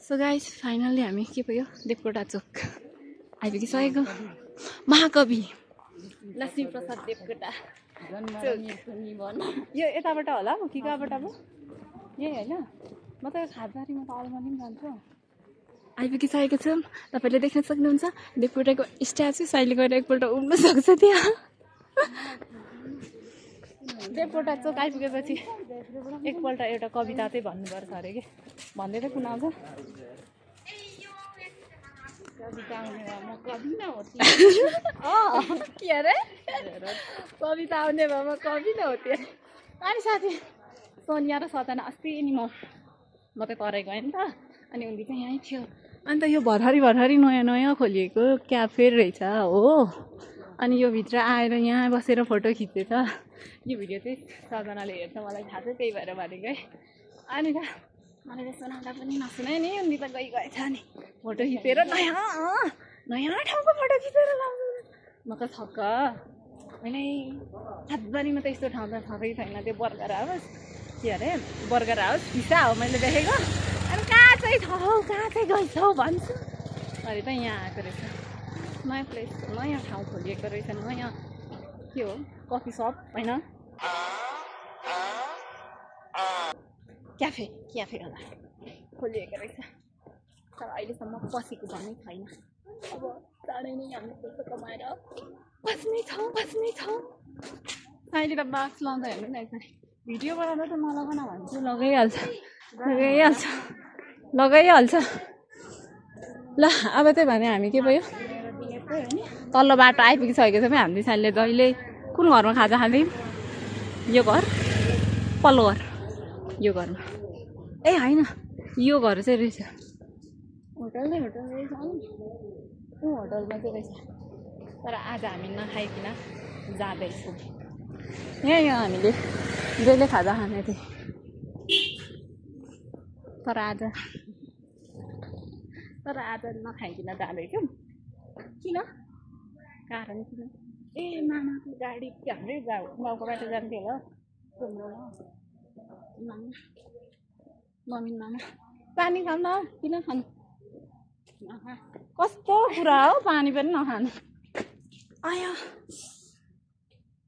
So guys finally हामी के भयो देवकोटा चोक आइपुगिसकेको महाकवि लक्ष्मीप्रसाद देवकोटा यो यताबाट होला कि कहाँबाट अब यही होइन म त खादबारीमा त अलमली पनि जान्छु आइपुगिसकेको छौँ तपाईँले देख्न सक्नुहुन्छ देवकोटाको स्ट्याचु साइले गएर एकपल्ट उड्न सक्छ त्यहाँ देवकोटा चोक आइपुगेपछि एकपल्ट एउटा कविता चाहिँ भन्नुपर्छ अरे कि भन्दै त कुन आउँछ कविता आउने भए म कवि न होती के अरे कविता आउने भए म कवि न होती अनि साथी सोनिया र सजना अस्ति नि म त तराई गएँ नि त अनि उनी चाहिँ यहीँ थियो अन्त यो भर्खरी नयाँ खोलिएको क्याफे रहेछ हो अनि यो भित्र आएर यहाँ बसेर फोटो खिचेछ यो भिडियो चाहिँ सजनाले हेर्छ मलाई थाहा छ त्यही भएर भनेको है अनि त मलाई त सुनाउँदा पनि नसुनायो नि उनी त गएछ नि फोटो खिचेर नयाँ ठाउँको फोटो खिचेर लाउँछ म त छक्क मैले हातबारीमा त यस्तो ठाउँ त छँदै छैन त्यो बर्गर हाउस के अरे बर्गर हाउस पिसा हो मैले देखेको अनि कहाँ चाहिँ गइछौ भन्छु अरे त यहाँ आएको रहेछ नयाँ प्लेस नयाँ ठाउँ खोलिएको रहेछ नयाँ के हो कफी सप होइन क्याफे होला खोलिएको रहेछ तर अहिलेसम्म पसेको भन्ने छैन अब चाँडै नै हामी पैसा कमाएर बस्ने छौँ अहिले त मास्क लाउँदा हेर्नु न एकचोटि भिडियो बनाउँदा त नलगाउन भन्छु लगाइहाल्छ ल अब चाहिँ भने हामी के भयो तल्लो बाटो आइपुगिसकेको छ हामी साइडले जहिले कुन घरमा खाजा खाँदैछौँ यो घर पल्लो घर यो घरमा ए होइन यो घर चाहिँ रहेछ होटल रहेछ नि ऊ होटलमा चाहिँ रहेछ तर आज हामी नखाइकन जाँदैछौँ यहाँ हामीले जहिले खाजा खाने थियौँ तर आज नखाइकन जाँदैछौँ किन कारण किन ए मामाको गाडी हाम्रै गाउँको बाटो जान्थ्यो होला मम्मी मामा पानी खाऊ न किन खानु कस्तो कुरा हो पानी पनि नखानु आयो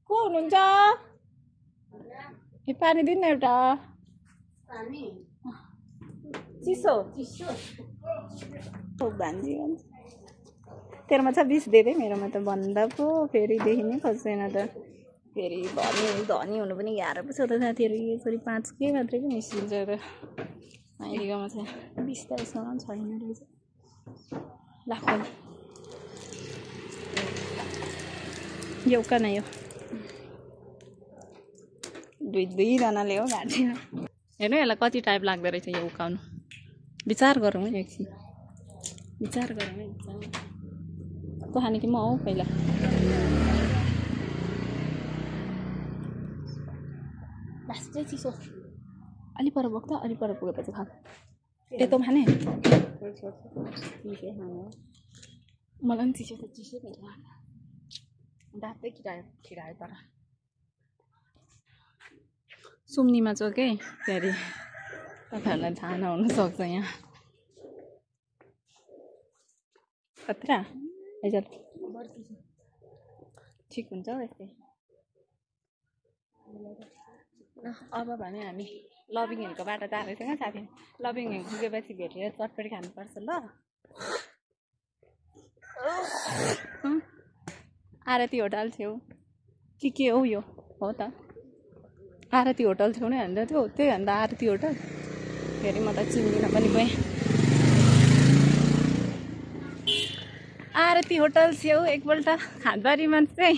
को हुनुहुन्छ ए पानी दिनु न एउटा चिसो भान्जी भन्छ तेरोमा छ 20 दे दे मेरोमा त भन्दा पो फेरि देखिनै खोज्दैन त फेरि धनी हुनु पनि गाह्रो पो छ त साथीहरू यसरी 5 के मात्रै पो निस्किन्छ त अहिलेकोमा चाहिँ 20 त यसमा छैन रहेछ लाख एउटा नै हो दुईजनाले हो गाडीमा हेर्नु यसलाई कति टाइम लाग्दो रहेछ यो उकाउनु विचार गरौँ है एकछिन को खाने कि म हौ पहिला लास्टै चिसो अलि पर बोक्दा अलि पर पुगेपछि खानु त्यो खाने मलाई पनि चिसो दाँतै खिरायो तर सुम्नीमा चोक है फेरि तपाईँहरूलाई थाहा नहुनसक्छ यहाँ कत्रा आइज ठिक हुन्छ हौ यस्तै अब भने हामी लभिङ हिलको बाटो जाँदैछ क्या साथी लभिङ हिल पुगेपछि भेटेर चटपटी खानुपर्छ ल आरती होटल छेउ के हो यो हो त आरती होटल छेउ नै भन्दा थियो त्यही भन्दा आरती होटल फेरि म त चिन्दिनँ पनि गएँ आरती होटल छेउ एकपल्ट खादबारीमा चाहिँ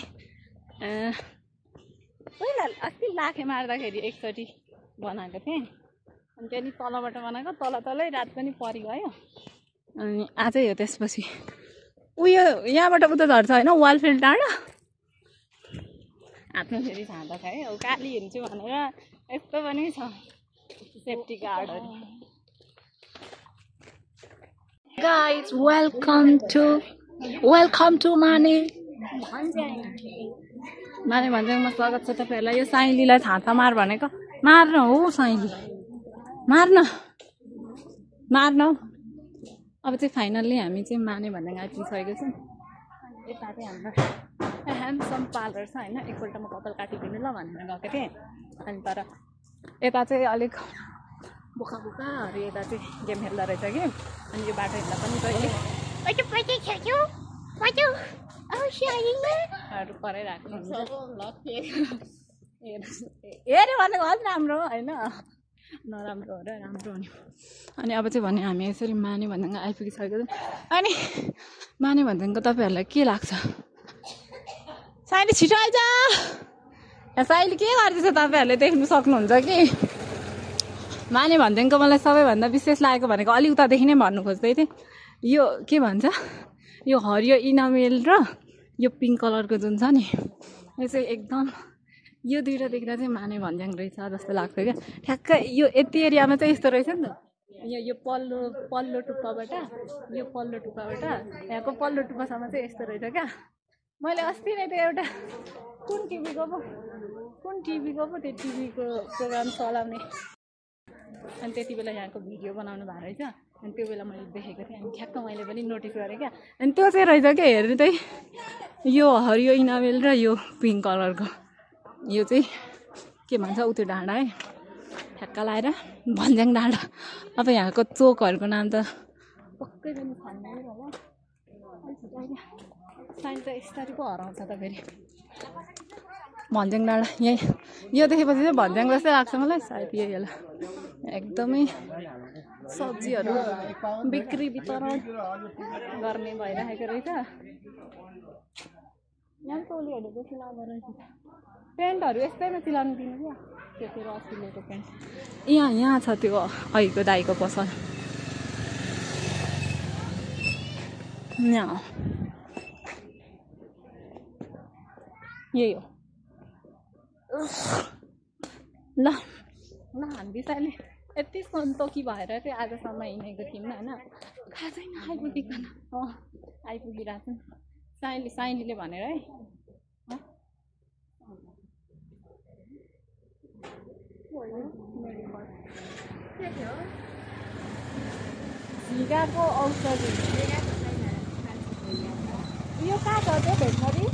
पहिला अस्ति लाखे मार्दाखेरि एकचोटि बनाएको थिएँ अनि त्यहाँदेखि तलबाट बनाएको तलै रात पनि परिगयो अनि आजै हो त्यसपछि उयो यहाँबाट उता झर्छ होइन वालफिल्ड डाँडा हातमा फेरि छाँदा छ है काली हुन्छु भनेर यस्तो पनि छ सेफ्टी गार्डहरू गाइज वेलकम टु माने भन्ज्याङमा स्वागत छ तपाईँहरूलाई यो साइलीलाई छाता मार भनेको मार्न हो साइली मार्न अब चाहिँ फाइनल्ली हामी चाहिँ माने भन्दा आइपुगिसकेको छौँ। यता चाहिँ हाम्रो ह्यान्डसम पार्लर छ होइन, एकपल्ट म कपाल काटिदिनु ल भनेर गएको थिएँ। अनि तर यता चाहिँ अलिक बोका बोकाहरू यता चाहिँ गेम खेल्दो रहेछ कि, अनि यो बाटो हिँड्दा पनि कहिले कराइरहेको हुन्छ। हेऱ्यो भनेको अलिक राम्रो होइन, नराम्रो हो र राम्रो हुने। अनि अब चाहिँ भने हामी यसरी माने भन्दा आइपुगिसकेको छौँ। अनि माने भन्दाको तपाईँहरूलाई के लाग्छ? साइली छिटो आइज। साइली के गर्दैछ तपाईँहरूले देख्नु सक्नुहुन्छ कि। माने भन्दाको मलाई सबैभन्दा विशेष लागेको भनेको अलिक उतादेखि नै भन्नु खोज्दै थिएँ, यो के भन्छ, यो हरियो इनामेल र यो पिङ्क कलरको जुन छ नि, यो चाहिँ एकदम, यो दुइटा देख्दा चाहिँ माने भन्ज्याङ रहेछ जस्तो लाग्छ क्या। ठ्याक्कै यो यति एरियामा चाहिँ यस्तो रहेछ नि त, यो पल्लो टुप्पाबाट यहाँको पल्लो टुप्पासम्म चाहिँ यस्तो रहेछ क्या। मैले अस्ति नै त्यो एउटा कुन टिभीको पो त्यो टिभीको प्रोग्राम चलाउने, अनि त्यति बेला यहाँको भिडियो बनाउनु भएको रहेछ। अनि त्यो बेला मैले देखेको थिएँ, अनि ठ्याक्क मैले पनि नोटिस गरेँ क्या। अनि त्यो चाहिँ रहेछ क्या, हेर्नु चाहिँ यो हरियो इनामेल र यो पिङ्क कलरको, यो चाहिँ के भन्छ उ त्यो डाँडा है, ठ्याक्क लाएर भन्ज्याङ डाँडा। अब यहाँको चोकहरूको नाम त पक्कै पनि भन्नै होला। साइन त यस्तरी पो हराउँछ त फेरि। भन्ज्याङ डाँडा यहीँ, यो देखेपछि चाहिँ भन्ज्याङ जस्तै लाग्छ मलाई, सायद यही होला। एकदमै सब्जीहरू बिक्री वितरण गर्ने भइरहेको रहेछ। यहाँ टोलीहरू चाहिँ सिलाउँदो रहेछ, पेन्टहरू यस्तैमा सिलाउनु दिनु क्या। त्यो रसिलोको पेन्ट यहाँ छ, त्यो अहिको दाईको पसल यहाँ, यही हो। ल हामी साइली यति सन्तोकी भएर चाहिँ आजसम्म हिँडेको थियौँ होइन, थाहा छैन आइपुगिकन आइपुगिरहेको छौँ। साइलीले भनेर है, झिँगाको औषधि यो कहाँ छ त्यो भेटनरी?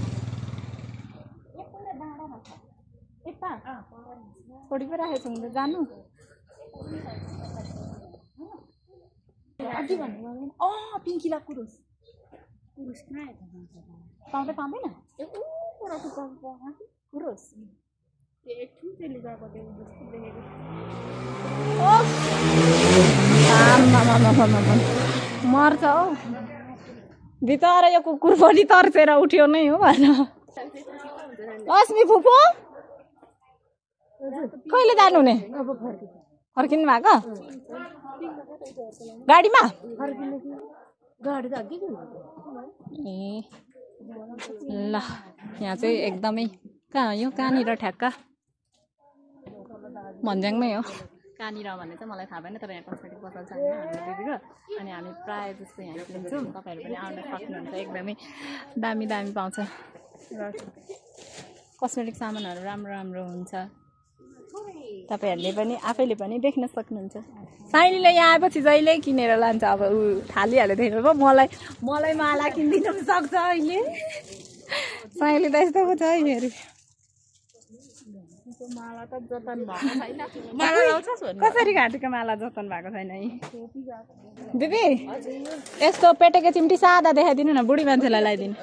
यता छोडी पो राखेको छु, हुन्छ जानु अझै भन्नु। पिङ्किला कुरुस पाउँदैन कुरुस मर्छ हौ बिचरा, यो कुकुर पनि तर्सेर उठ्यो नै हो भन। अस्मी फुपू कहिले जानुहुने? फर्किनु भएको गाडीमा? ए ल, यहाँ चाहिँ एकदमै कहाँ यो कहाँनिर ठ्याक्क भन्ज्याङमै हो। कहाँनिर भन्ने चाहिँ मलाई थाहा भएन, तर यहाँ कस्मेटिक पसल छ होइन हाम्रो दिदीको। अनि हामी प्रायः जस्तो यहाँ किन्छौँ, तपाईँहरू पनि आउन सक्नुहुन्छ। एकदमै दामी दामी पाउँछ र कस्मेटिक सामानहरू राम्रो राम्रो हुन्छ, तपाईँहरूले पनि आफैले पनि देख्न सक्नुहुन्छ। साइलीले यहाँ आएपछि जहिले किनेर लान्छ। अब ऊ थालिहाल्यो देख्नु पो, मलाई माला किनिदिनु पनि सक्छ अहिले। साइली त यस्तो पो छ है फेरि। माला त जतन भएको छैन, कसरी घाँटीको माला जतन भएको छैन है दिदी? यस्तो पेटेको चिम्टी सादा देखाइदिनु न, बुढी मान्छेलाई लगाइदिनु।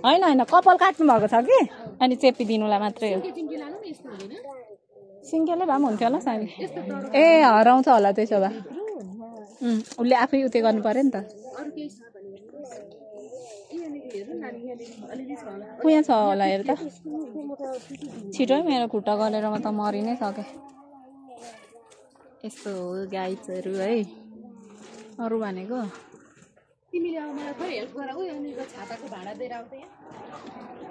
होइन कपाल काट्नु भएको छ कि, अनि चेपिदिनुलाई मात्रै हो। सिङ्गेलै भए पनि हुन्थ्यो होला सायद। ए हराउँछ होला त्यसो भए, उसले आफै उते गर्नु पर्यो नि त। उहाँ छ होला हेर त, छिटो मेरो खुट्टा गलेर म त मरि नै सकेँ। यस्तो हो गाइजहरू है। अरू भनेको तिमीले अब मलाई खै हेल्प गर, छाताको भाडा दिएर आउँछ यहाँ।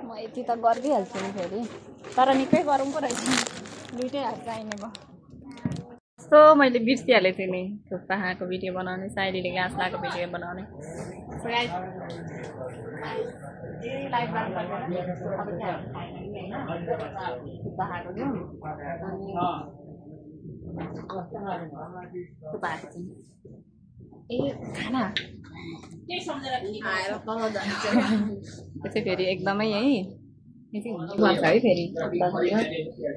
म यति त गरिदिइहाल्छु नि फेरि, तर निकै गरौँ पो रहेछ, दुइटै हात चाहिने भयो। सो मैले बिर्सिहालेको थिएँ नि थुक्पा खाएको भिडियो बनाउने, साइलीले घाँस लगाएको भिडियो बनाउने। लाइट बाल्नु पर्दैन, अब चाहिँ थुक्पा खाएको थियौँ। ए खाना त्यसै फेरि एकदमै है यो चाहिँ हुन्छ है फेरि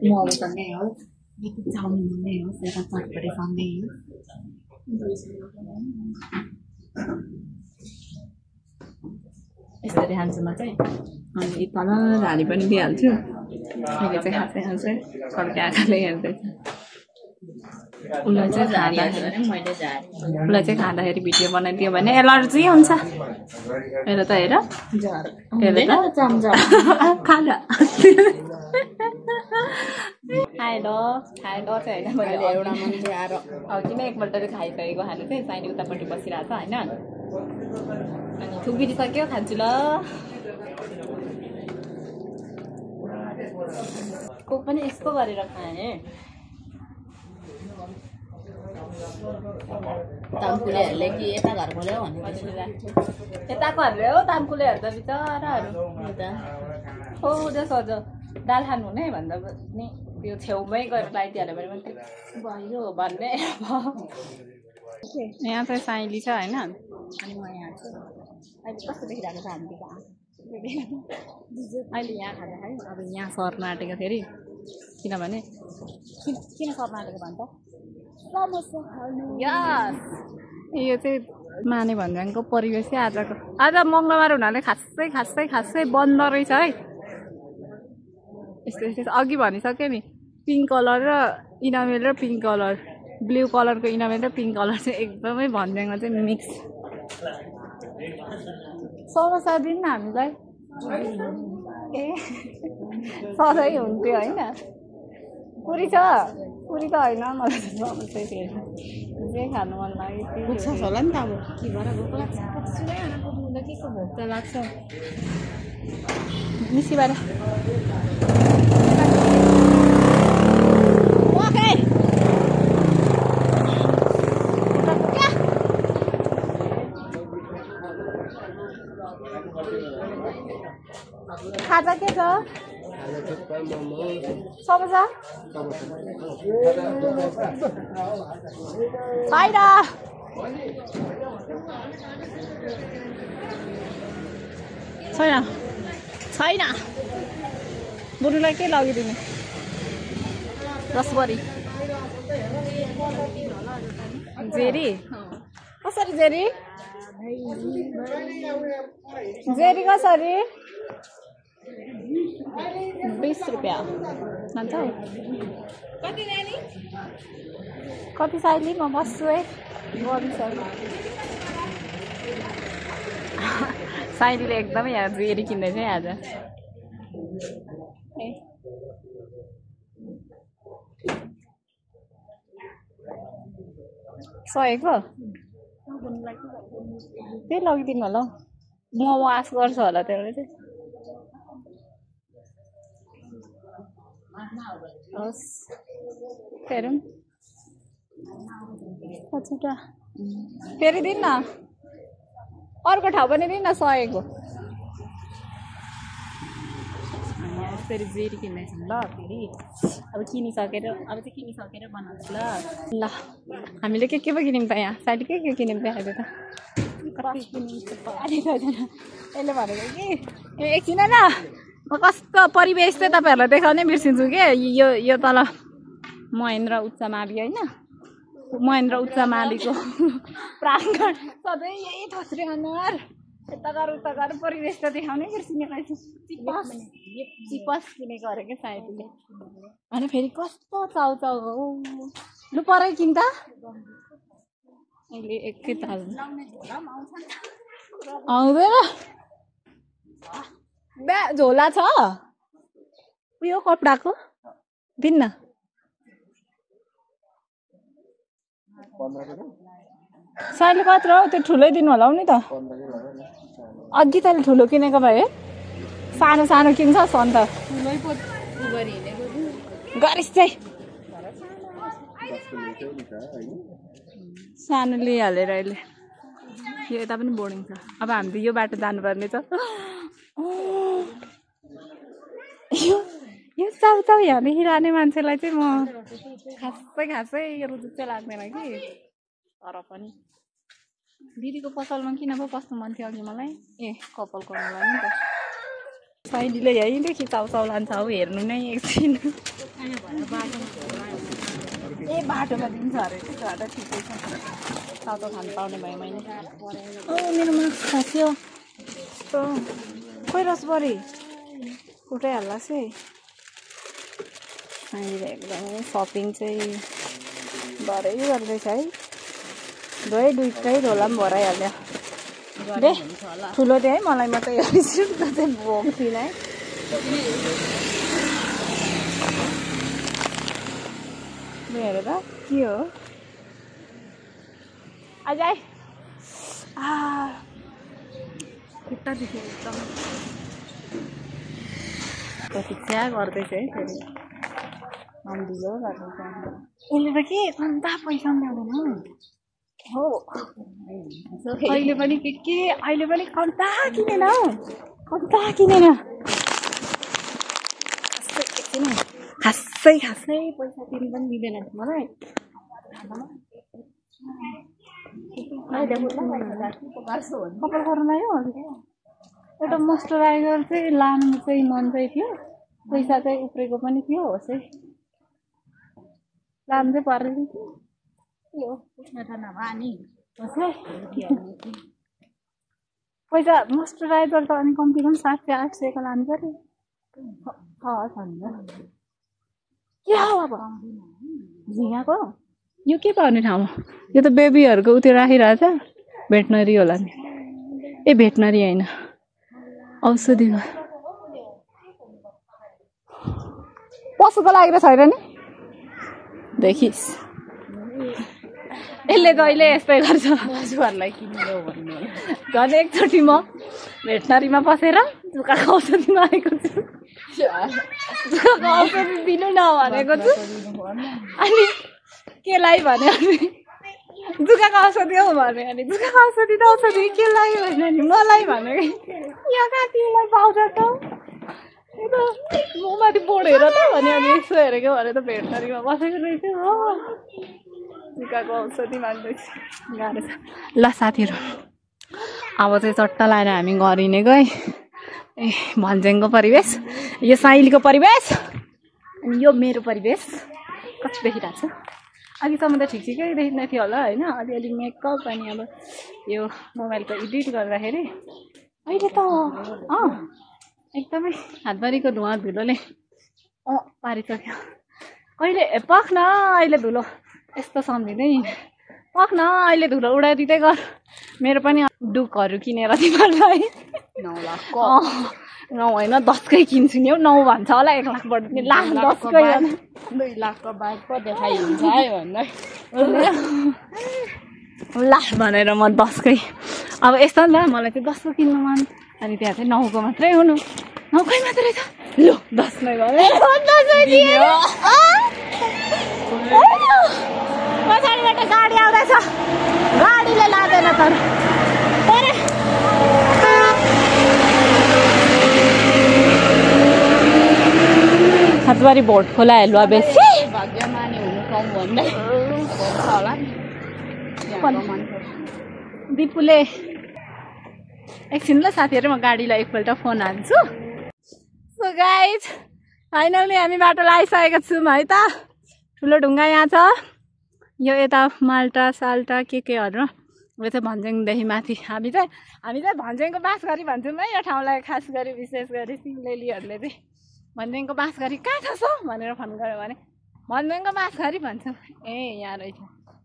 मोमोसँगै हो चाउमिनसँगै हो यता चटपटीसँगै हो यसरी खान्छु म चाहिँ अनि तल झाडी पनि दिइहाल्छु अहिले चाहिँ खाँदै खान्छु फर्के आँखाले हेर्दैछ उसलाई चाहिँ खाँदाखेरि भिडियो बनाइदियो भने एलर्जी हुन्छ हेर त हेर खाना खायो चाहिँ होइन मैले एउटा मान्छे आएर अब किन एकपल्ट चाहिँ खाइसकेको खानु चाहिँ साइनी उतापट्टि बसिरहेको छ होइन अनि थुकिदिसक्यो खान्छु ल को पनि यस्तो गरेर खाएँ तामकुलेहरूले कि यता घरकोले हो भने यताकोहरूले हो तामकुलेहरू त बिचराहरू हो उजो सजो दाल खानु हुने भन्दा पनि त्यो छेउमै गएर लगाइदिइहाल्यो भने मात्रै भयो भन्ने यहाँ चाहिँ साइली छ होइन अनि म यहाँ छु अहिले कस्तो देखिरहेको छ हामी अहिले यहाँ खाँदाखेरि अब यहाँ सर्न आँटेको फेरि किनभने किन सर्न आँटेको भन्छ यो चाहिँ माने भन्ज्याङको परिवेश चाहिँ आज मङ्गलबार हुनाले खासै बन्द रहेछ है यस्तो अघि भनिसक्यो नि पिङ्क कलर र इनामेल र पिङ्क कलर ब्लू कलरको इनामेल र पिङ्क कलर चाहिँ एकदमै भन्ज्याङमा चाहिँ मिक्स समोसा दिनु न हामीलाई ए सधैँ हुन्थ्यो होइन पुरी छ पुरी त होइन मलाई समोसै थियो जे खानु मन लाग्यो पुग्छ होला नि त अब के भएर भोक लाग्छ सुनै होइन पुग्नु के को भोक त लाग्छ मिसीबाट खाजा के छ समोसा छैन बुढुलाई के लगिदिने रसबरी जेरी कसरी जेरी कसरी 20 रुपियाँ लान्छौ कति साइली म बस्छु है साइलीले एकदमै यहाँ जेरी किन्दैछ है आज सहेको त्यही लगिदिनु होला म वास गर्छु होला त्यसले चाहिँ हस् हेरौँ फेरि दिनु न अर्को ठाउँ पनि दिनु न सहेको फेरि जेरी किन्दैछौँ ल फेरि अब किनिसकेर बनाउँछु ल हामीले के पो किन्यौँ त यहाँ साइड के किन्यौँ त अहिले त यसले भनेको कि एकछिन ल म कस्तो परिवेश चाहिँ तपाईँहरूलाई देखाउनै बिर्सिन्छु कि यो तल महेन्द्र उच्च मावि होइन महेन्द्र उच्च माविको प्राङ्गण सधैँ यही थोत्रे अनुहार यता गर उता गर परिवेश त देखाउनै बिर्सिने रहेछ चिपस किनेको अरे क्या सायदले अनि फेरि कस्तो चाउचाउ हो लु परै किन त अहिले एकैताल आउँदैन ब्या झोला छ उयो कपडाको दिन्न साइले कत्रो त्यो ठुलै दिनु होला नि त अघि तैँले ठुलो किनेको भए सानो किन्छ अन्त गरिस् चाहिँ सानो लिइहालेर अहिले यो यता पनि बोर्डिङ छ अब हामीले यो बाटो जानुपर्ने छ यो चाउ यहाँ देखिरहने मान्छेलाई चाहिँ म खासै रुचि चाहिँ लाग्दैन कि तर पनि दिदीको पसलमा किन पो पस्नु मन थियो अघि मलाई कपाल गर्नुलाई नि त साइडीले यहीँदेखि चाउ लान्छ हौ हेर्नु नै एकछिन बाटोमा दिन्छ अरे त्यसो भए ठिकै छ चाउचाउ खानु पाउने भयो मैले मेरो मास्क खस्यो खोइ रसबरी उठाइहाल्ला है अहिले एकदमै सपिङ चाहिँ भरै गर्दैछ है दुईटै झोला पनि भराइहाल्यो दे ठुलो दे है मलाई मात्रै चाहिँ भोग्थिनँ है हेर त के हो आज आइ खुट्टा दुख्यो एकदम प्रतीक्षा गर्दैछ है फेरि ढिलो गर्दैछ यसले त के अन्त पैसा पनि ल्याउँदैन हो अहिले पनि के अहिले पनि कम्ता किनेन हौ कम्ता किनेन खासै पैसा तिर्नु पनि दिँदैन मलाई कपाल गर्नु आयो एउटा मोइस्चराइजर चाहिँ लानु चाहिँ मन चाहिँ थियो पैसा चाहिँ उफ्रेको पनि थियो होस् है लानु चाहिँ पर्दैन थियो पैसा मोइस्चराइजर त अनि कम्ती पनि 700-800 लानु पर्यो के हो अब झिँगाको यो के पाउने ठाउँ यो त बेबीहरूको उयो राखिरहेछ भेटनरी होला नि भेटनरी होइन औषधिमा पशुको लागि त छैन नि देखिस् यसले जहिले यस्तै गर्छ पशुहरूलाई किन्नु भन्नु झन् एकचोटि म भेटनरीमा बसेर जुकाको औषधिमा आएको छु जुकाको औषधि दिनु न भनेको छु अनि केलाई भन्यो अनि जुकाको औषधि हो भन्यो अनि जुकाको औषधि त औषधि केलाई भन्यो नि मलाई भन्यो यहाँ कहाँ तिमीलाई पाउँछ त माथि बोडेर त भन्यो अनि यसो हेरेको भने त भेटनरीमा बसेको रहेछ हो जुकाको औषधि माग्दैछु गाह्रो छ ल साथीहरू अब चाहिँ चट्टा लाएर हामी घर हिँडेको है भन्ज्याङको परिवेश यो साइलीको परिवेश अनि यो मेरो परिवेश कति देखिरहेको छ अघिसम्म त ठिकै देखिँदै थियो होला होइन अलिअलि मेकअप अनि अब यो मोबाइलको एडिट गर्दाखेरि अहिले त एकदमै हातभरिको धुवा धुलोले पारिसक्यो कहिले पख न अहिले धुलो यस्तो सम्झिँदै पख न अहिले धुलो उडाइदिँदै गर मेरो पनि डुकहरू किनेर तिमीहरूलाई 9 लाखको होइन 10कै किन्छु नि हौ 9 भन्छ होला 1 लाख बढ्ने ला 10कै 2 लाखको बाइक पो देखाइदिन्छ है भन्दै ला भनेर म 10कै अब यस्तो नि त मलाई चाहिँ 10को किन्नु मन अनि त्यहाँ चाहिँ 9को मात्रै हुनु 9कै मात्रै छ लु 10 नै भयो पछाडिबाट गाडी आउँदैछ गाडीले लाँदैन तर हातबारी भोट खोला हेलुवा बेसी भाग्यमानी हुनु कम भन्दै होला दिपुले एकछिन ल साथीहरू म गाडीलाई एकपल्ट फोन हाल्छु सो गाइज फाइनली हामी बाटोलाई आइसकेको छौँ है त ठुलो ढुङ्गा यहाँ छ यो यता माल्टा साल्टा केहरू यो चाहिँ भन्ज्याङदेखि माथि हामी चाहिँ भन्ज्याङको बाँसघरी भन्छौँ है यो ठाउँलाई खास गरी विशेष गरी सिङ्गलेलीहरूले चाहिँ भन्ज्याङको बाँसघरी कहाँ छ सो भनेर फोन गऱ्यो भने भन्ज्याङको बाँसघरी भन्छौँ यहाँ रहेछ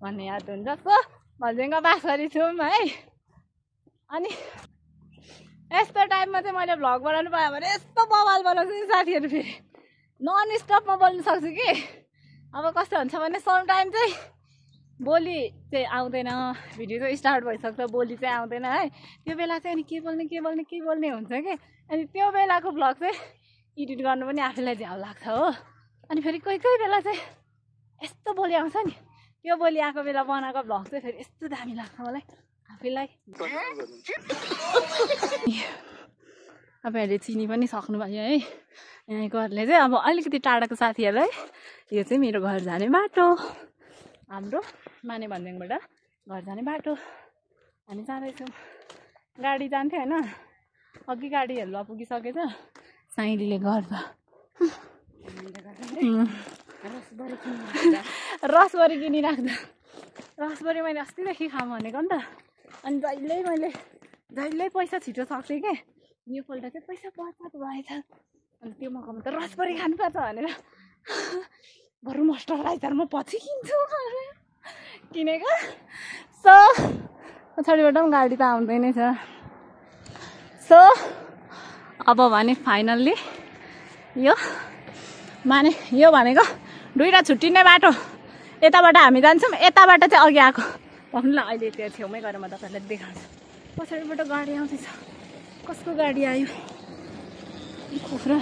भन्ने याद हुन्छ सो भन्ज्याङको बाँसघरी छौँ है अनि यस्तो टाइममा चाहिँ मैले भ्लग बनाउनु पाएँ भने यस्तो बवाल बनाउँछु नि साथीहरू फेरि नन स्टपमा बोल्नु सक्छु कि अब कस्तो हुन्छ भने सम टाइम चाहिँ बोली चाहिँ आउँदैन भिडियो चाहिँ स्टार्ट भइसक्छ बोली चाहिँ आउँदैन है त्यो बेला चाहिँ अनि के बोल्ने हुन्छ कि अनि त्यो बेलाको भ्लग चाहिँ एडिट गर्नु पनि आफैलाई झ्याउ लाग्छ हो अनि फेरि कोही बेला चाहिँ यस्तो बोली आउँछ नि त्यो बोली आएको बेला बनाएको भ्लग चाहिँ फेरि यस्तो दामी लाग्छ मलाई आफैलाई तपाईँहरूले चिनी पनि सक्नुभयो है घरले चाहिँ अब अलिकति टाढाको साथीहरूलाई यो चाहिँ मेरो घर जाने बाटो, हाम्रो माने भन्ज्याङबाट घर जाने बाटो। हामी जाँदैछौँ। गाडी जान्थ्यो होइन, अघि गाडी हेर्नु पुगिसकेछ। साइलीले गर्दा रसबरी किनिराख्दा, रसबरी मैले अस्तिदेखि खाऊँ भनेको नि त। अनि जहिल्यै पैसा छिटो सक्थेँ क्या, योपल्ट चाहिँ पैसा बर्बाद भएछ। अनि त्यो मौकामा त रसबरी खानुपर्छ भनेर बरु मोइस्चराइजर म पछि किन्छु किनेको। सो पछाडिबाट पनि गाडी त आउँदै नै छ। सो अब भने फाइनल्ली यो भनेको दुईवटा छुट्टिने बाटो। यताबाट हामी जान्छौँ, यताबाट चाहिँ अघि आएको भन्नुलाई अहिले त्यो छेउमै गएर म तपाईँहरूलाई देखाउँछु। पछाडिबाट गाडी आउँदैछ। कसको गाडी आयो? खुफ्रा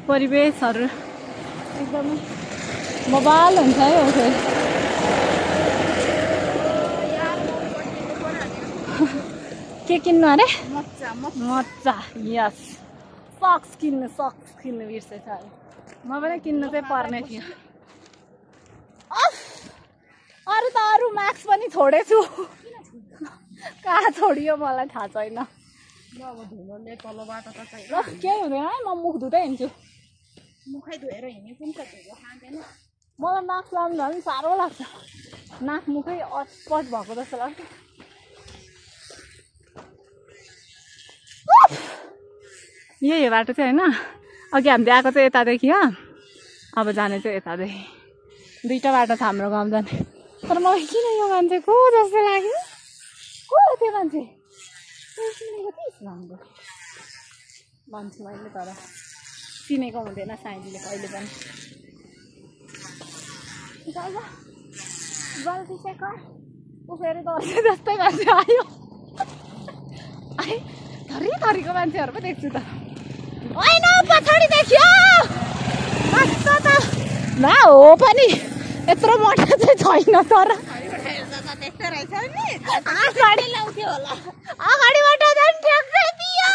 परिवेशहरू एकदमै बबाल हुन्छ है। फेरि के किन्नु अरे? मच्चा। यस, सक्स किन्नु बिर्सेछ अरे। म पनि किन्नु चाहिँ पर्ने थियो। अरू त अरू मास्क पनि छोडेछु। कहाँ छोडियो मलाई थाहा छैन। केही हुँदैन है, म मुख धुँदै हिँड्छु। मुखै धोएर हिँडेको नि त धुलो खाँदैन। मलाई मास्क लाउनु झन् साह्रो लाग्छ। नाक मुखै अस्पट भएको जस्तो लाग्छ। यही बाटो चाहिँ होइन, अघि हामीले आएको चाहिँ यतादेखि हो, अब जाने चाहिँ यतादेखि। दुईवटा बाटो छ हाम्रो गाउँ जाने। तर मलाई किन यो मान्छे को जस्तो लाग्यो? को हो त्यो मान्छे? भन्छु मैले, तर चिनेको हुँदैन साइलीले कहिले पनि। गल्ती चाहिँ कर ऊ फेरि दर्शे जस्तै मान्छे आयो। थरीको मान्छेहरू पो देख्छु त। होइन पछाडि देखियो ना हो पनि यत्रो मोटा चाहिँ छैन। तर अगाडिबाट झन् ठ्याक्कै थियो।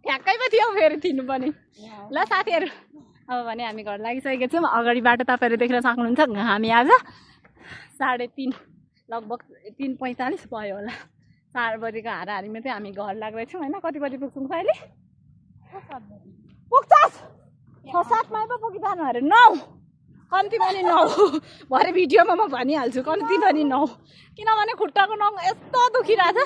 ठ्याक्कैमा थियो फेरि थिनु पनि। ल साथीहरू, अब भने हामी घर लागिसकेको छौँ। अगाडिबाट तपाईँहरू देख्न सक्नुहुन्छ हामी आज 3:30 लगभग 3:45 भयो होला। 4 बजीको हाराहारीमा चाहिँ हामी घर लाग्दैछौँ होइन। कति बजी पुग्छौँ अहिले? पुग्छ 6-7मा पो पुगिजानु अरे। 9 कम्ती पनि 9 भरे भिडियोमा म भनिहाल्छु, कम्ती पनि 9। किनभने खुट्टाको नङ यस्तो दुखिरहेछ।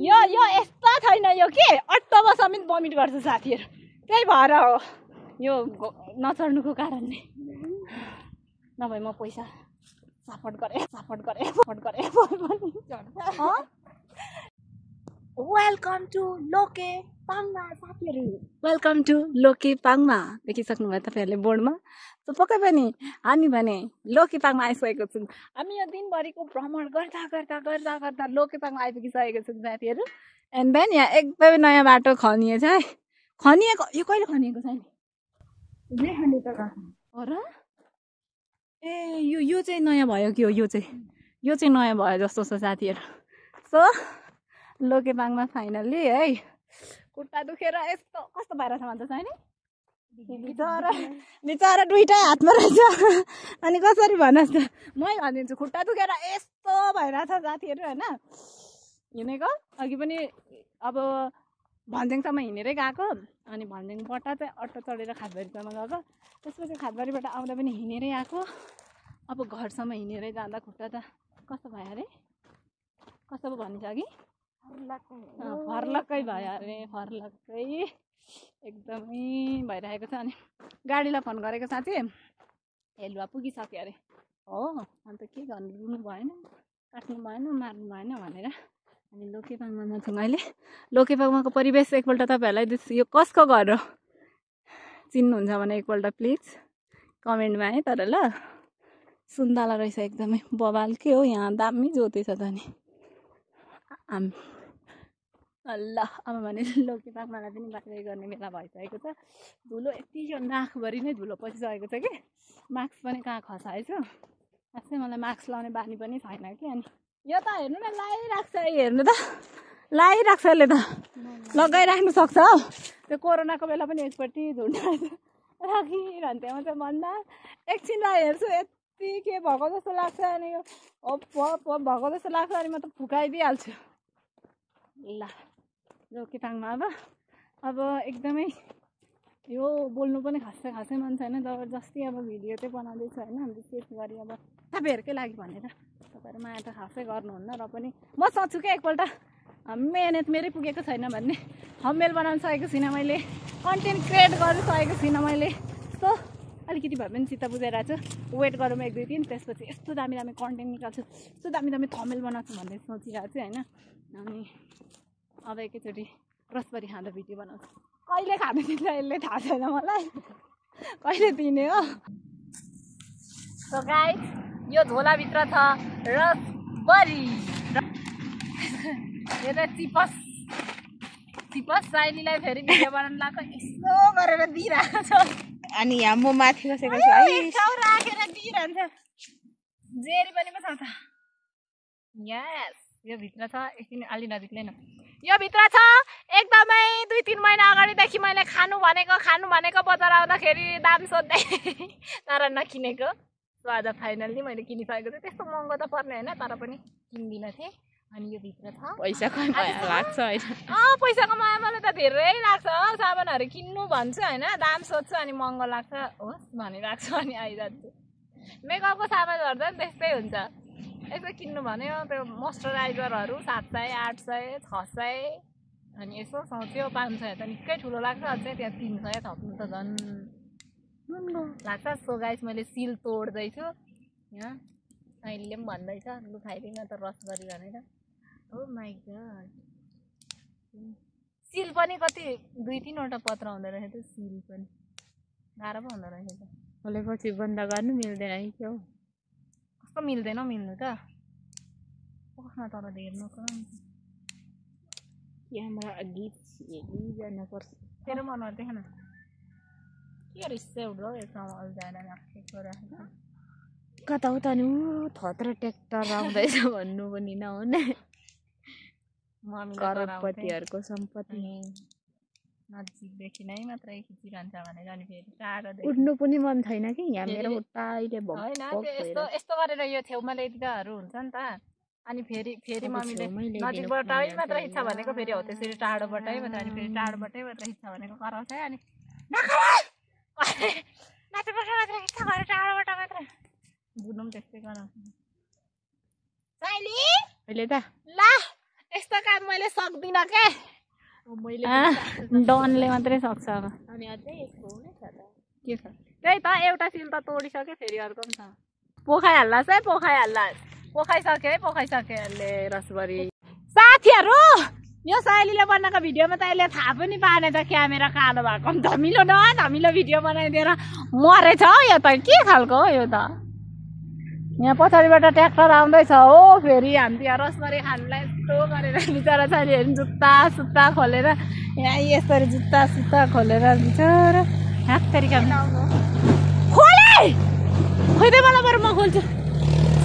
यो यस्तो छैन, यो के अट्टोमा समेत बमिट गर्छ साथीहरू। त्यही भएर हो यो नचढ्नुको कारणले। नभए म पैसा सपोर्ट गरेँ। वेलकम टु लोके पाङमा साथीहरू, वेलकम टु लोके पाङमा। देखिसक्नु भयो तपाईँहरूले बोर्डमा। त पक्कै पनि हामी भने लोके पाङमा आइसकेको छौँ। हामी यो दिनभरिको भ्रमण गर्दा लोके पाङमा आइपुगिसकेको छौँ साथीहरू। एन्ड देन यहाँ एकदमै नयाँ बाटो खनिएछ है। खनिएको यो कहिले खनिएको छैन? ए यो चाहिँ नयाँ भयो कि हो? यो चाहिँ नयाँ भयो जस्तो छ साथीहरू। सो लोकेपाङमा फाइनल्ली है खुट्टा दुखेर यस्तो कस्तो भइरहेछ भन्छ छैन? बिचरा दुइटै हातमा रहेछ। अनि कसरी भन्नुहोस् त, मै भनिदिन्छु। खुट्टा दुखेर यस्तो भइरहेछ साथीहरू होइन। हिँडेको अघि पनि अब भन्ज्याङसम्म हिँडेरै गएको। अनि भन्ज्याङबाट चाहिँ अटो चढेर खातबारीसम्म गएको। त्यसपछि खातबारीबाट आउँदा पनि हिँडेरै आएको। अब घरसम्म हिँडेरै जाँदा खुट्टा त कस्तो भयो अरे? कस्तो पो भनिसकेँ? फर्लक्कै भयो अरे। फर्लक्कै एकदमै भइरहेको छ। अनि गाडीलाई फोन गरेको साथी हेलुवा पुगिसक्यो अरे। हो अन्त के गर्नु, रुनु भएन, काट्नु भएन, मार्नु भएन भनेर हामी लोकेपाङमा छौँ अहिले। लोकेपाङमाको परिवेश एकपल्ट तपाईँहरूलाई यो कसको घर हो चिन्नुहुन्छ भने एकपल्ट प्लिज कमेन्टमा है। तर ल सुन्तला रहेछ एकदमै बबाल। के हो यहाँ दामी जोते छ त नि। ल अब भने लोकेपाङमालाई पनि बाहिर गर्ने बेला भइसकेको छ। धुलो यति नाकभरि नै धुलो पसिसकेको छ कि मास्क पनि कहाँ खसाएछु। खासै मलाई मास्क लाउने बानी पनि छैन कि। अनि यो त हेर्नु न लगाइरहेको छ, हेर्नु त लगाइराख्छ यसले त लगाइराख्नु सक्छ हौ त्यो कोरोनाको बेला पनि एकपट्टि झुन्डाएर राखिरहन्थ्यो म चाहिँ भन्दा एकछिनलाई हेर्छु यति के भएको जस्तो लाग्छ अनि भएको जस्तो लाग्छ अनि म त फुकाइदिइहाल्छु ल रोकिताङमा अब एकदमै यो बोल्नु पनि खासै मन छैन जबरजस्ती अब भिडियो चाहिँ बनाउँदैछु होइन विशेष गरी अब तपाईँहरूकै लागि भनेर तपाईँहरू माया त खासै गर्नुहुन्न र पनि म सोच्छु कि एकपल्ट मेहनत मेरै पुगेको छैन भन्ने थम्बनेल बनाउन सकेको छुइनँ मैले कन्टेन्ट क्रिएट गर्न सकेको छुइनँ मैले यस्तो अलिकति भए पनि चित्त बुझाइरहेको छु वेट गरौँ 1 2 3 त्यसपछि यस्तो दामी कन्टेन्ट निकाल्छु यस्तो दामी थम्बनेल बनाउँछु भन्ने सोचिरहेको छु होइन अनि अब एकैचोटि रसभरी खाँदा भिडियो बनाउँछु कहिले खाँदै दिन्छ यसले थाहा छैन मलाई कहिले दिने हो सो गाइस यो झोलाभित्र छ रसभरी यो त चिपस साइलीलाई फेरि भिडियो बनाउनु लाग्छ यसो गरेर दिइरहेको छ अनि यहाँ म माथि बसेको छु है राखेर दिइरहन्छ जेरी पनि पो छ त यस यो भित्र छ एकछिन अलि नजिक लिन यो भित्र छ एकदमै 2-3 महिना अगाडिदेखि मैले खानु भनेको बजार आउँदाखेरि दाम सोध्दै तर नकिनेको सो आज फाइनल्ली मैले किनिसकेको छु त्यस्तो महँगो त पर्ने होइन तर पनि किन्दिनँ थिएँ अनि यो भित्र छ पैसाको माया लाग्छ होइन पैसाको माया मलाई त धेरै लाग्छ सामानहरू किन्नु भन्छु होइन दाम सोध्छु अनि महँगो लाग्छ होस् भनिराख्छु अनि आइजान्छु मेकअपको सामानहरू त त्यस्तै हुन्छ यसो किन्नु भन्यो त्यो मोइस्चराइजरहरू 700 800 600 अनि यसो सोच्यो 500 त निकै ठुलो लाग्छ अझै त्यहाँ 300 थप्नु त झन् लाग्छ सो गाइस मैले सिल तोड्दैछु यहाँ अहिले पनि भन्दैछ लु खाइदिन त रसभरी भनेर ओ माई गड सिल पनि कति 2-3 वटा पत्र हुँदो रहेछ त्यो सिल पनि गाह्रो पो हुँदो रहेछ त खोलेपछि बन्द गर्नु मिल्दैन है क्या हो कस्तो मिल्दैन मिल्नु त कहाँ तर हेर्नु क्यामेरा अघि जानुपर्छ तेरो मनहरू देखेन के रिसै उठ्दो यसमा जान राखेको राखेको कता उता नि थत्र ट्र्याक्टर आउँदैछ भन्नु पनि नहुने करोडपतिहरूको सम्पत्ति नजिकदेखि नै मात्रै खिचिरहन्छ भनेर अनि फेरि टाढोदेखि उठ्नु पनि मन छैन कि यहाँ मेरो खुट्टा अहिले यस्तो गरेर यो छेउमा ल्याइदिँदाहरू हुन्छ नि त अनि फेरि मम्मीले नजिकबाटै मात्र इच्छा भनेको फेरि हो त्यसरी टाढोबाटै मात्र अनि फेरि टाढोबाटै मात्र इच्छा भनेको कराउँछ अनि नजिकबाट मात्र इच्छा गरेर टाढोबाट मात्र बुझ्नु पनि त्यस्तै गराउँछ अहिले त ल यस्तो काम मैले सक्दिनँ के डनले मात्रै सक्छ अब अनि अझै यसको हुने छ त के छ त्यही त एउटा सिल त तोडिसक्यो फेरि अर्को पनि छ पोखाइहाल्लास् है पोखाइसक्यो है यसले रसभरी साथीहरू यो साइलीले बनाएको भिडियोमा त यसले थाहा पनि पाएन त क्यामेरा कालो भएको धमिलो भिडियो बनाइदिएर मरेछ हो यो त के खालको हो यो त यहाँ पछाडिबाट ट्र्याक्टर आउँदैछ हो फेरि हामी यहाँ रसभरी खानुलाई यस्तो गरेर बिचरा साथीहरू जुत्ता खोलेर यहाँ यसरी जुत्ता खोलेर बिचरा ह्याक तरिका खोले खोइदे मलाई बरु म खोल्छु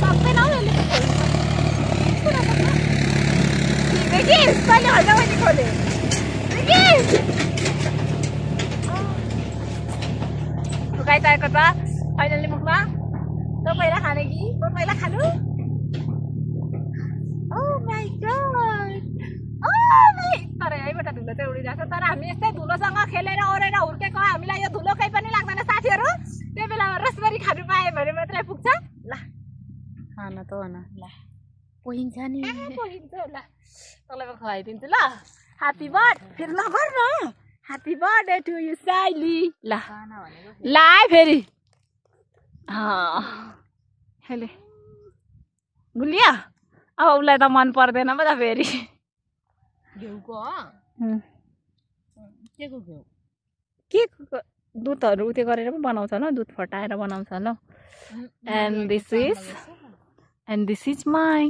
सक्दैन हौ यसले खोले फुकाइसकेको छ फाइनल्ली मुखमा तो पहिला खाने कि तो पहिला खानु ओ माई गॉड तर यहीँबाट धुलो चाहिँ उडिरहेको छ तर हामी यस्तै धुलोसँग खेलेर ओरेर हुर्केको हामीलाई यो धुलो केही पनि लाग्दैन साथीहरू त्यही बेला रसभरी खानु पाएँ भने मात्रै पुग्छ ल खान त हो न ल पोइन्छ नि पोइन्छ ल तँलाई खुवाइदिन्छु ल ह्यापी बर्थडे फेरि ल गर न ह्यापी बर्थडे टु यु साइली ल ल फेरि हेले गुलिया अब उसलाई त मन पर्दैन पो त फेरि घिउको के दुधहरू त्यो गरेर पनि बनाउँछ ल दुध फटाएर बनाउँछ law and this is my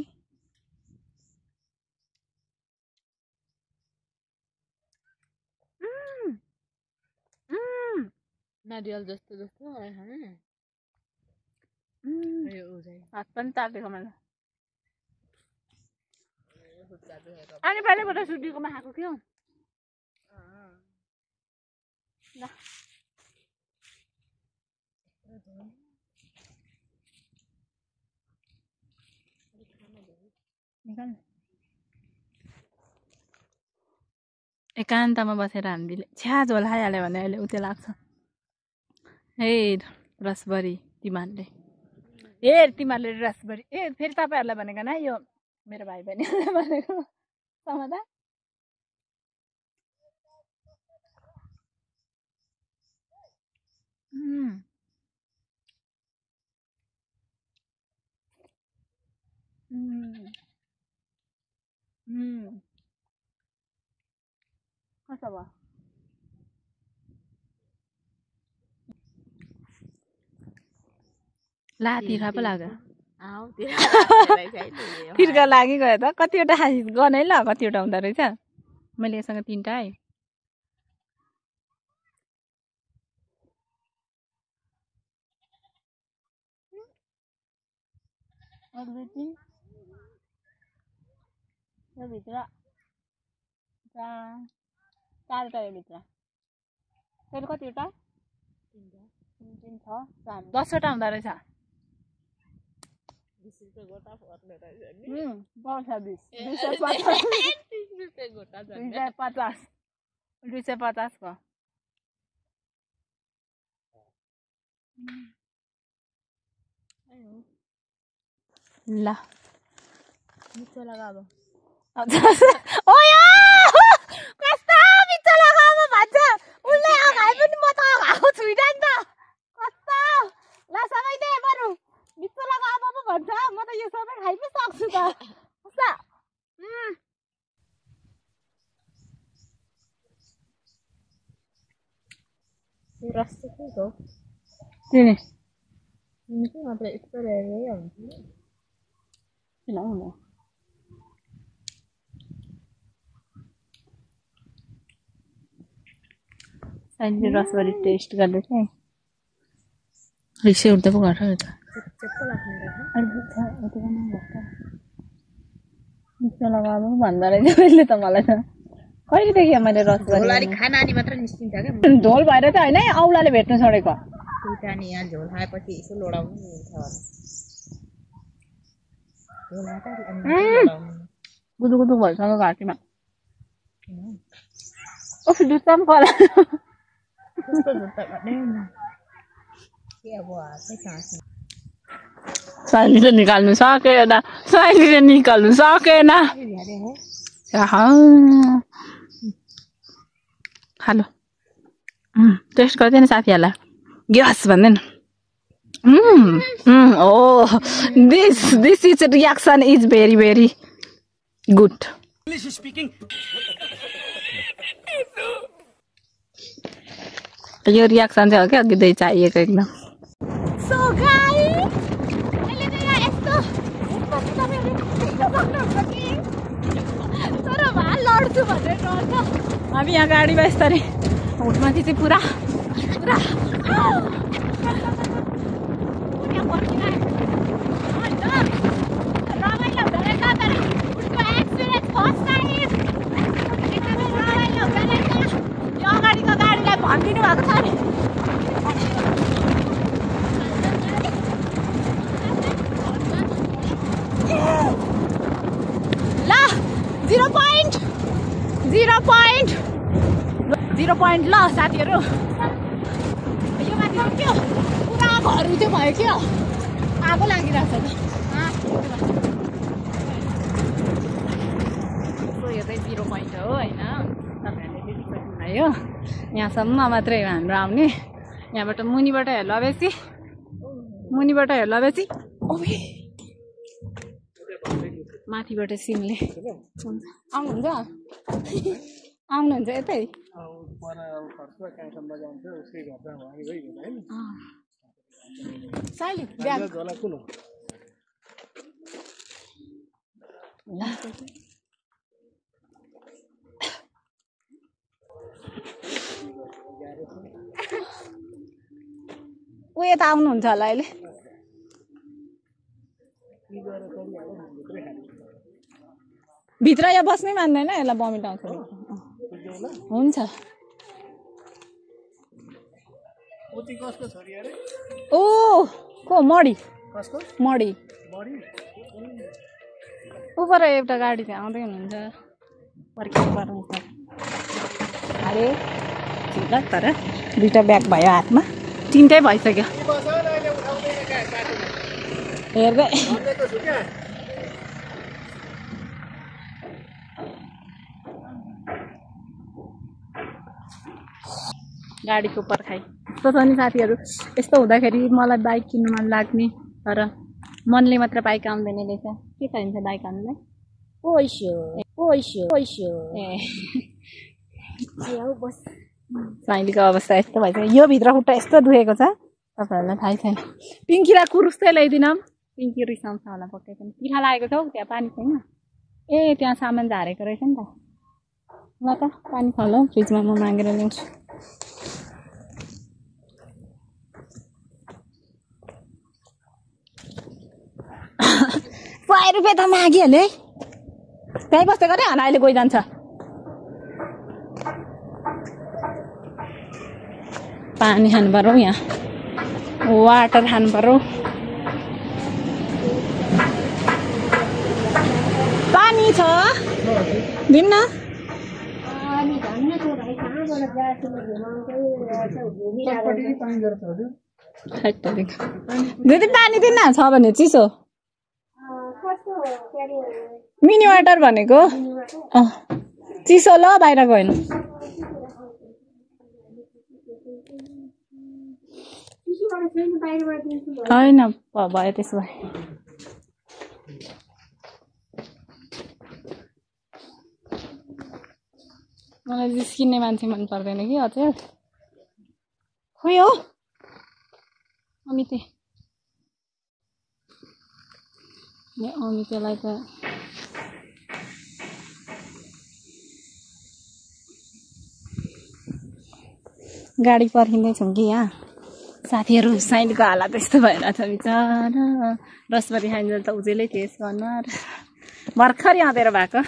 नारियल जस्तो हात पनि चाटेको मैले अनि पहिल्यैबाट सुटीकोमा खाएको थियो ल एकान्तमा बसेर हामीले छ्या झोल खाइहाल्यो भने अहिले उतै लाग्छ ए रसबरी तिमीहरूले तिमीहरूले रसबरी फेरि तपाईँहरूलाई भनेको न यो मेरो भाइ बहिनीहरूलाई भनेको समाधान कस्तो भयो ला तिर्खा पो लाग्यो तिर्खा लागिगयो त कतिवटा गनै ल कतिवटा हुँदो रहेछ मैले यससँग 3टा है यो भित्र 4टा यो भित्र फेरि कतिवटा 3 छ 10वटा हुँदो रहेछ 20 रुपैयाँ गोटा पर्ने रहेछ नि पाउँछ 250 को ल मिठो लगाब ओया कस्तो मिठो लगाब भन्छ उले अगाइ पनि म त अगाएको छुइनँ नि त कस्तो ल सबै दे बरु मिठो लगाब पो भन्छ म त यो सबै खाइ पो सक्छु त कस्तो रस के हो तिमी निकै मात्र यस्तो रहेरै हुन्छ किन हुनु अहिले रसबरी टेस्ट गर्दै थिएँ रिक्से उठ्दा पो गर्छ त चेप्पो लाग्ने मिठो लगाएको भन्दो रहेछ मैले त मलाई त कहिले देखेँ मैले रसबरी खाना अनि मात्र निस्किन्छ क्या झोल भएर चाहिँ होइन औलाले भेट्नु छोडेको नि यहाँ झोल खाएपछि यसो लोडाउनु गुदु गुदु भइसँग घाँटीमा ओफ जुत्ता पनि कला साइलीले निकाल्नु सकेन हेलो टेस्ट गर्दैन साथीहरूलाई ग्यास भन्दैन oh this is reaction is very good English speaking यो रियाक्सन चाहिँ हो क्या अघि दही चाहिएको एकदम सो गाइस अहिले चाहिँ यहाँ यस्तो तर भा लड्छु भनेर डर हामी यहाँ गाडीमा यस्तरी हुटमाथि चाहिँ पुरा भनिदिनु भएको छ नि ल 0 point ल साथीहरू यो माथि त्यो पुरा घर उठ्यो भयो क्या आगो लागिरहेको छ यो चाहिँ 0 point हो होइन तपाईँहरूले देखिसक्नुभयो यहाँसम्म मात्रै हो हाम्रो आउने यहाँबाट मुनिबाट हेर्लाबेसी माथिबाट सिमले आउनुहुन्छ यतै साइली ऊ यता आउनुहुन्छ होला अहिले भित्र यहाँ बस्नै मान्दैन यसलाई बमिट आउँछ हुन्छ ओ को मडी मडी उपर एउटा गाडी चाहिँ आउँदै हुनुहुन्छ पर्खिनुपर्छ अरे ल तर दुईटा ब्याग भयो हातमा तिनटै भइसक्यो हेर्दै गाडीको पर्खाइ यस्तो छ नि साथीहरू यस्तो हुँदाखेरि मलाई बाइक किन्नु मन लाग्ने तर मनले मात्र बाइक आउँदैन रहेछ के चाहिन्छ बाइक आउनुलाई साइलीको अवस्था यस्तो भइसक्यो यो भित्र खुट्टा यस्तो दुखेको छ तपाईँहरूलाई थाहै छैन पिङ्कीलाई कुरुस्तै ल्याइदिनँ पिङ्की रिसाउँछ होला पक्कै पनि पिठा लागेको छ हौ त्यहाँ पानी छैन ए त्यहाँ सामान झारेको रहेछ नि त ल त पानी छ होला फ्रिजमा म मागेर ल्याउँछु 100 रुपियाँ त मागिहाले त्यही बस्दै गरे होइन अहिले गइजान्छ पानी खानु पर्यो यहाँ वाटर खानु पर्यो पानी छ दिन्न दिदी पानी दिन्न छ भने चिसो मिनी वाटर भनेको चिसो ल बाहिरको होइन होइन भयो त्यसो भए मलाई जिस्किने मान्छे मन पर्दैन कि अचेल खोइ हो अमिते अमितेलाई त गाडी पर्खिँदैछौँ कि यहाँ साथीहरू साइडको हालत यस्तो भइरहेछ बिचरा रसभरी खाइन्जेल त उजेलै थिएछ अनुहार भर्खरै अँधेरो भएको